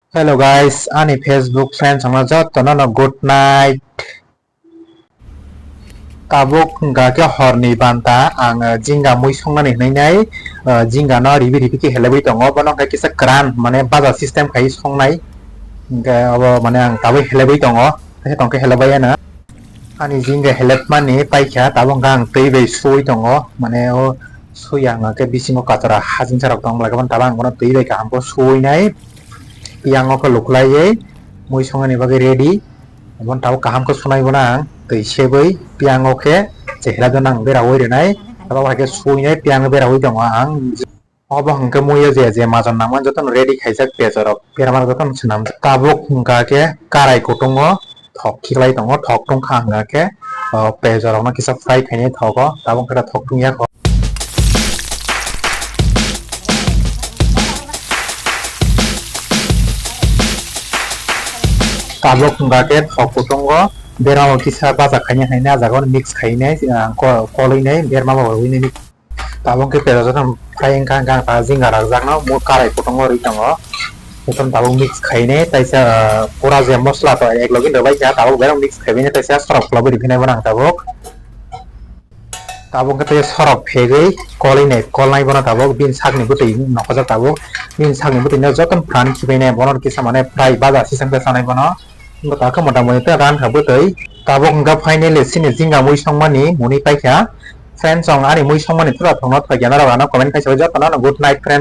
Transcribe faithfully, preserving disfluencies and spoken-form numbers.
Hello guys, ani Facebook friends rokno jotono no good night. Tabuk hwnkha khe horni banta ang, eh, jingga mui songnani hwnwi nai, eh, jingga no ribi ribi khe helebwi tongo, bono hwnkha kisa kwran mane baja system khai songnai, hwnkhe obo mane ang tabuk helebwi tongo, tei tongkhe helebwi ano. Ani jingga helepmani paikha, tabuk hwnkha ang twi bai suwi tongo, mane o suya hwnkha khe bisingo kachara hajingsa rok tong belai khe, tabuk ang bono twi bai kaham khe suwi nai, piyang o khe luklaiwi mui songnani bagwi ready. Omo tabuk kaham khe sunai bono ang twi sebwi piyang o khe chehra do nang berawi rwnai, abo hai khe suinai piyang o berawi tongo ang. Obo hwnkhe mui o je je majon nangmani jotono ready khaijak, pejorok berma jotono swnamjak. Tabuk hwnkha khe karai kutungo thok khiklai tongo, thok tungkha hwnkha khe, o, pejorokno kisa fry khainai thogo, tabuk hwnkhe thok tungya kho. Tabuk hwnkha khe thok kutungo berma bo kisa baja khainai, haino ah jaga o mix khainai, ah, ko-, kolwi nai berma bo rwui nai. Tabuk khe pera joto fry wngkha, wngkha ta jingga rwjakno mui karai kutungo rwi tongo. Jotono tabuk mix khainai, taisa, ah, pura je mosla to ek logi rwbaikha, tabuk berma mix khaibainai, taisa sorok khwlabwi riphinai bono ang tabuk. Tabuk khe tei sorok phegwi kolwi nai, kolnai bono tabuk bini sakni bwtwi nokhojak tabuk. Bini sakni bwtwino jotono pran khibainai bono kisa mane fry baja system khe sanai bono. Bo ta khe mota moti ta rankha bwtwi. Tabuk hwnkha finally chini jingga mui songmani muni paikha. Friends, chwng ani mui songmani thura thokno thokya norok ano comment khai sawi jotono ano good night friends.